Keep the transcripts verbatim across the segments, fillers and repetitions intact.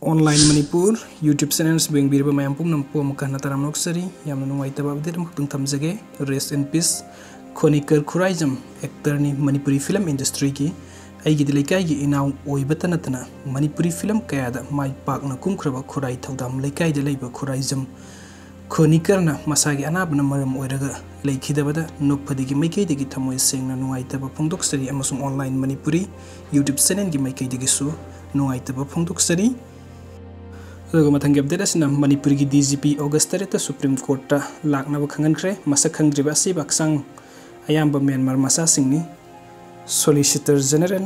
Online Manipur YouTube channels ꯌꯦꯡꯕꯤꯔꯤꯕ ꯃꯌꯥꯝ ꯄꯨꯝꯅꯃꯛꯄꯨ ꯑꯃꯨꯛꯀ ꯍꯟꯅ ꯇꯔꯥꯝꯅ ꯑꯣꯛꯆꯔꯤ꯫ ꯌꯥꯝꯅ ꯅꯨꯡꯉꯥꯏꯇꯕ update ꯑꯃꯈꯛꯇꯪ ꯊꯝꯖꯒꯦ꯫ Rest in peace, ꯈꯣꯅꯤꯀꯔ Khuraijam, actor ꯅꯤ, ꯃꯅꯤꯄꯨꯔꯤ film industry ꯒꯤ꯫ ꯑꯩꯒꯤꯗꯤ ꯂꯩꯀꯥꯏꯒꯤ ꯏꯅꯥꯎ ꯑꯣꯏꯕꯇ ꯅꯠꯇꯅ ꯃꯅꯤꯄꯨꯔꯤ film ꯀꯌꯥꯗ ꯃꯥꯏ ꯄꯥꯛꯅ ꯀꯨꯝꯈ꯭ꯔꯕ ꯈꯨꯔꯥꯏ ꯊꯧꯗꯥꯝ ꯂꯩꯀꯥꯏꯗ ꯂꯩꯕ ꯈꯨꯔꯥꯏꯖꯝ ꯈꯣꯅꯤꯀꯔꯅ ꯃꯁꯥꯒꯤ ꯑꯅꯥꯕꯅ ꯃꯔꯝ ꯑꯣꯏꯔꯒ ꯂꯩꯈꯤꯗꯕꯗ ꯅꯣꯛꯐꯗꯦꯒꯤ ꯃꯥꯏꯀꯩꯗꯒꯤ ꯊꯃꯣꯏ ꯁꯦꯡꯅ ꯅꯨꯡꯉꯥꯏꯇꯕ ꯐꯣꯡꯗꯣꯛꯆꯔꯤ ꯑꯃꯁꯨꯡ Online Manipuri YouTube channel ꯒꯤ ꯃꯥꯏꯀꯩꯗꯒꯤꯁꯨ ꯅꯨꯡꯉꯥꯏꯇꯕ ꯐꯣꯡꯗꯣꯛꯆꯔꯤ꯫ ꯑꯗꯨꯒ ꯃꯊꯪꯒꯤ update ꯑꯁꯤꯅ ꯃꯅꯤꯄꯨꯔꯒꯤ D G P August ꯇꯔꯦꯠꯇ Supreme Court ꯇ ꯂꯥꯛꯅꯕ ꯈꯪꯍꯟꯈ꯭ꯔꯦ꯫ ꯃꯁꯛ ꯈꯪꯗ꯭ꯔꯤꯕ ꯑꯁꯤꯕ ꯍꯛꯆꯥꯡ ꯑꯌꯥꯝꯕ ꯃ꯭ꯌꯥꯟꯃꯥꯔ ꯃꯆꯥꯁꯤꯡꯅꯤ꯫ Solicitor General,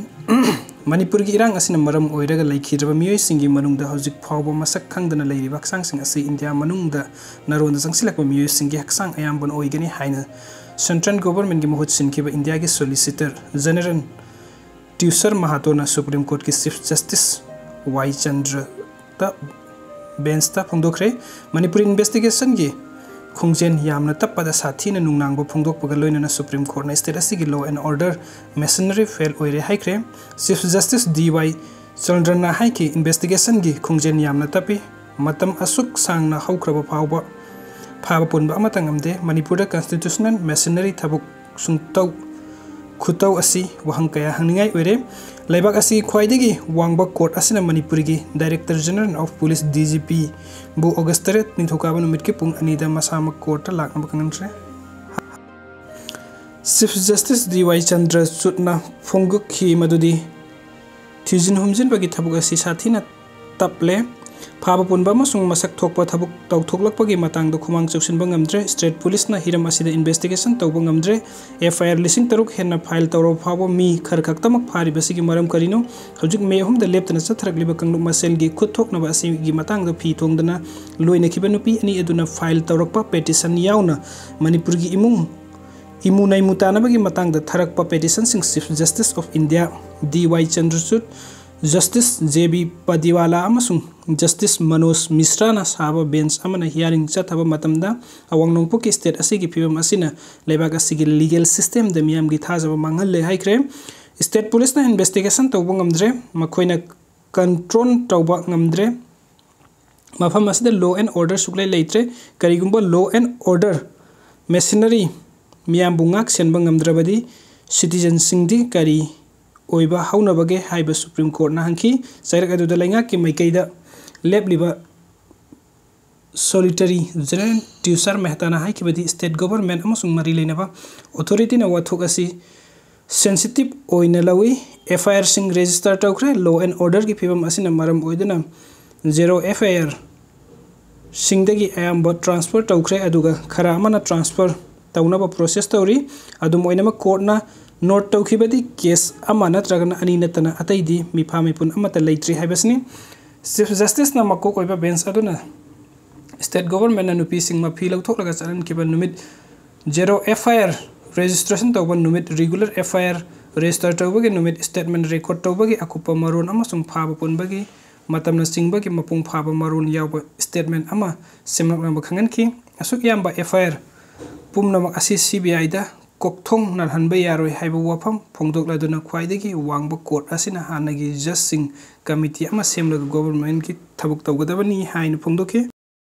ꯃꯅꯤꯄꯨꯔꯒꯤ ꯏꯔꯥꯡ ꯑꯁꯤꯅ ꯃꯔꯝ ꯑꯣꯏꯔꯒ ꯂꯩꯈꯤꯗ꯭ꯔꯕ ꯃꯤꯑꯣꯏꯁꯤꯡꯒꯤ ꯃꯅꯨꯡꯗ ꯍꯧꯖꯤꯛ ꯐꯥꯎꯕ ꯃꯁꯛ ꯈꯪꯗꯅ ꯂꯩꯔꯤꯕ ꯍꯛꯆꯥꯡꯁꯤꯡ ꯑꯁꯤ ꯏꯟꯗꯤꯌꯥ ꯃꯅꯨꯡꯗ ꯅꯔꯣꯟꯗ ꯆꯪꯁꯤꯜꯂꯛꯄ ꯃꯤꯑꯣꯏꯁꯤꯡꯒꯤ ꯍꯛꯆꯥꯡ ꯑꯌꯥꯝꯕꯅ ꯑꯣꯏꯒꯅꯤ ꯍꯥꯏꯅ central government ꯀꯤ ꯃꯍꯨꯠ ꯁꯤꯟꯈꯤꯕ ꯏꯟꯗꯤꯌꯥꯒꯤ Solicitor General ꯇ꯭ꯌꯨꯁꯔ ꯃꯍꯥꯇꯣꯅ Supreme Court ꯀꯤ Chief Justice Y ꯆꯟꯗ꯭ꯔꯗ bench ꯇ ꯐꯣꯡꯗꯣꯛꯈ꯭ꯔꯦ꯫ ꯃꯅꯤꯄꯨꯔꯤ investigation ꯒꯤ ꯈꯣꯡꯖꯦꯜ ꯌꯥꯝꯅ ꯇꯞꯄꯗ ꯁꯥꯊꯤꯅ ꯅꯨꯡꯅꯥꯡꯕ ꯐꯣꯡꯗꯣꯛꯄꯒ ꯂꯣꯏꯅꯅ Supreme Court ꯅ state ꯑꯁꯤꯒꯤ law and order machinery fail ꯑꯣꯏꯔꯦ ꯍꯥꯏꯈ꯭ꯔꯦ꯫ Chief Justice D Y ꯆꯟꯗ꯭ꯔꯅ ꯍꯥꯏꯈꯤ, investigation ꯒꯤ ꯈꯣꯡꯖꯦꯜ ꯌꯥꯝꯅ ꯇꯞꯄꯤ꯫ ꯃꯇꯝ ꯑꯁꯨꯛ ꯁꯥꯡꯅ ꯍꯧꯈ꯭ꯔꯕ ꯐꯥꯎꯕ ꯐꯥꯕ ꯄꯨꯟꯕ ꯑꯃꯠꯇ ꯉꯝꯗꯦ꯫ ꯃꯅꯤꯄꯨꯔꯗ constitutional machinery ꯊꯕꯛ ꯁꯨꯡꯇꯧ ꯈꯨꯇꯧ ꯑꯁꯤ ꯋꯥꯍꯪ ꯀꯌꯥ ꯍꯪꯅꯤꯡꯉꯥꯏ ꯑꯣꯏꯔꯦ꯫ ꯂꯩꯕꯥꯛ ꯑꯁꯤꯒꯤ ꯈ꯭ꯋꯥꯏꯗꯒꯤ ꯋꯥꯡꯕ court ꯑꯁꯤꯅ ꯃꯅꯤꯄꯨꯔꯒꯤ Director General of Police, D G P ꯕꯨ August ꯇꯔꯦꯠ ꯅꯤꯡꯊꯧꯀꯥꯕ ꯅꯨꯃꯤꯠꯀꯤ ꯄꯨꯡ ꯑꯅꯤꯗ ꯃꯁꯥꯃꯛ court ꯇ ꯂꯥꯛꯅꯕ ꯈꯪꯍꯟꯈ꯭ꯔꯦ꯫ Chief Justice D Y ꯆꯟꯗ꯭ꯔꯆꯨꯗꯅ ꯐꯣꯡꯗꯣꯛꯈꯤ ꯃꯗꯨꯗꯤ ꯊꯤꯖꯤꯟ ꯍꯨꯝꯖꯤꯟꯕꯒꯤ ꯊꯕꯛ ꯑꯁꯤ ꯁꯥꯊꯤꯅ ꯇꯞꯂꯦ꯫ ꯐꯥꯕ ꯄꯨꯟꯕ ꯑꯃꯁꯨꯡ ꯃꯁꯛ ꯊꯣꯛꯄ ꯊꯕꯛ ꯇꯧꯊꯣꯛꯂꯛꯄꯒꯤ ꯃꯇꯥꯡꯗ ꯈꯨꯃꯥꯡ ꯆꯥꯎꯁꯤꯟꯕ ꯉꯝꯗ꯭ꯔꯦ꯫ State Police ꯅ ꯍꯤꯔꯝ ꯑꯁꯤꯗ investigation ꯇꯧꯕ ꯉꯝꯗ꯭ꯔꯦ꯫ F I R ꯂꯤꯁꯤꯡ ꯇꯔꯨꯛ ꯍꯦꯟꯅ file ꯇꯧꯔꯕ ꯐꯥꯎꯕ ꯃꯤ ꯈꯔ ꯈꯛꯇꯃꯛ ꯐꯥꯔꯤꯕꯁꯤꯒꯤ ꯃꯔꯝ ꯀꯔꯤꯅꯣ? ꯍꯧꯖꯤꯛ ꯃꯦ ꯑꯍꯨꯝꯗ ꯂꯦꯞꯇꯅ ꯆꯠꯊꯔꯛꯂꯤꯕ ꯀꯥꯡꯂꯨꯞ ꯃꯁꯦꯜꯒꯤ ꯈꯨꯠ ꯊꯣꯛꯅꯕ ꯑꯁꯤꯒꯤ ꯃꯇꯥꯡꯗ ꯐꯤ ꯊꯣꯡꯗꯅ ꯂꯣꯏꯅꯈꯤꯕ ꯅꯨꯄꯤ ꯑꯅꯤ ꯑꯗꯨꯅ file ꯇꯧꯔꯛꯄ petition ꯌꯥꯎꯅ ꯃꯅꯤꯄꯨꯔꯒꯤ ꯏꯃꯨꯡ ꯏꯃꯨ ꯅꯩꯃꯨ ꯇꯥꯅꯕꯒꯤ ꯃꯇꯥꯡꯗ ꯊꯥꯔꯛꯄ petition ꯁꯤꯡ Chief Justice of India D Y ꯆꯟꯗ꯭ꯔꯆꯨꯗ, Justice J B ꯄꯗꯤꯋꯥꯂꯥ ꯑꯃꯁꯨꯡ Justice ꯃꯅꯣꯖ ꯃꯤꯁ꯭ꯔꯥꯅ ꯁꯥꯕ bench ꯑꯃꯅ hearing ꯆꯠꯊꯕ ꯃꯇꯝꯗ ꯑꯋꯥꯡ ꯅꯣꯡꯄꯣꯛꯀꯤ state ꯑꯁꯤꯒꯤ ꯐꯤꯕꯝ ꯑꯁꯤꯅ ꯂꯩꯕꯥꯛ ꯑꯁꯤꯒꯤ legal system ꯗ ꯃꯤꯌꯥꯝꯒꯤ ꯊꯥꯖꯕ ꯃꯥꯡꯍꯜꯂꯦ ꯍꯥꯏꯈ꯭ꯔꯦ꯫ State Police ꯅ investigation ꯇꯧꯕ ꯉꯝꯗ꯭ꯔꯦ꯫ ꯃꯈꯣꯏꯅ control ꯇꯧꯕ ꯉꯝꯗ꯭ꯔꯦ꯫ ꯃꯐꯝ ꯑꯁꯤꯗ law and order ꯁꯨꯛꯂꯩ ꯂꯩꯇ꯭ꯔꯦ꯫ ꯀꯔꯤꯒꯨꯝꯕ law and order machinery ꯃꯤꯌꯥꯝꯕꯨ ꯉꯥꯛ ꯁꯦꯟꯕ ꯉꯝꯗ꯭ꯔꯕꯗꯤ citizenꯁꯤꯡꯗꯤ ꯀꯔꯤ ꯑꯣꯏꯕ ꯍꯧꯅꯕꯒꯦ ꯍꯥꯏꯕ Supreme Courtꯅ ꯍꯪꯈꯤ꯫ ꯆꯩꯔꯛ ꯑꯗꯨꯗ ꯂꯩꯉꯥꯛꯀꯤ ꯃꯥꯏꯀꯩꯗ ꯂꯦꯞꯂꯤꯕ Solicitor General ꯇꯨꯁꯥꯔ ꯃꯦꯍꯇꯥꯅ ꯍꯥꯏꯈꯤꯕꯗꯤ state government ꯑꯃꯁꯨꯡ ꯃꯔꯤ ꯂꯩꯅꯕ authorityꯅ ꯋꯥꯊꯣꯛ ꯑꯁꯤ sensitive ꯑꯣꯏꯅ ꯂꯧꯏ꯫ FIRꯁꯤꯡ register ꯇꯧꯈ꯭ꯔꯦ꯫ Law and orderꯒꯤ ꯐꯤꯕꯝ ꯑꯁꯤꯅ ꯃꯔꯝ ꯑꯣꯏꯗꯨꯅ zero FIRꯁꯤꯡꯗꯒꯤ ꯑꯌꯥꯝꯕ transfer ꯇꯧꯈ꯭ꯔꯦ, ꯑꯗꯨꯒ ꯈꯔ ꯑꯃꯅ transfer ꯇꯧꯅꯕ process ꯇꯧꯔꯤ꯫ ꯑꯗꯨꯝ ꯑꯣꯏꯅꯃꯛ, courtꯅ note ꯇꯧꯈꯤꯕꯗꯤ case ꯑꯃ ꯅꯠꯇ꯭ꯔꯒꯅ ꯑꯅꯤ ꯅꯠꯇꯅ ꯑꯇꯩꯗꯤ ꯃꯤꯐꯥ ꯃꯤꯄꯨꯟ ꯑꯃꯠꯇ ꯂꯩꯇ꯭ꯔꯤ ꯍꯥꯏꯕꯁꯤꯅꯤ꯫ Chief Justiceꯅ ꯃꯀꯣꯛ ꯑꯣꯏꯕ bench ꯑꯗꯨꯅ state governmentꯅ ꯅꯨꯄꯤꯁꯤꯡ ꯃꯐꯤ ꯂꯧꯊꯣꯛꯂꯒ ꯆꯠꯍꯟꯈꯤꯕ ꯅꯨꯃꯤꯠ, zero FIR registration ꯇꯧꯕ ꯅꯨꯃꯤꯠ, regular FIR register ꯇꯧꯕꯒꯤ ꯅꯨꯃꯤꯠ, statement record ꯇꯧꯕꯒꯤ ꯑꯀꯨꯞꯄ ꯃꯔꯣꯜ ꯑꯃꯁꯨꯡ ꯐꯥꯕ ꯄꯨꯟꯕꯒꯤ ꯃꯇꯝꯅꯆꯤꯡꯕꯒꯤ ꯃꯄꯨꯡ ꯐꯥꯕ ꯃꯔꯣꯜ ꯌꯥꯎꯕ statement ꯑꯃ ꯁꯦꯝꯂꯛꯅꯕ ꯈꯪꯍꯟꯈꯤ꯫ ꯑꯁꯨꯛ ꯌꯥꯝꯕ FIR ꯄꯨꯝꯅꯃꯛ ꯑꯁꯤ CBIꯗ ꯀꯣꯛꯊꯣꯡ ꯅꯥꯜꯍꯟꯕ ꯌꯥꯔꯣꯏ ꯍꯥꯏꯕ ꯋꯥꯐꯝ ꯐꯣꯡꯗꯣꯛꯂꯗꯨꯅ ꯈ꯭ꯋꯥꯏꯗꯒꯤ ꯋꯥꯡꯕ court ꯑꯁꯤꯅ ꯍꯥꯟꯅꯒꯤ judgeꯁꯤꯡ committee ꯑꯃ ꯁꯦꯝꯂꯒ governmentꯀꯤ ꯊꯕꯛ ꯇꯧꯒꯗꯕꯅꯤ ꯍꯥꯏꯅ ꯐꯣꯡꯗꯣꯛꯈꯤ꯫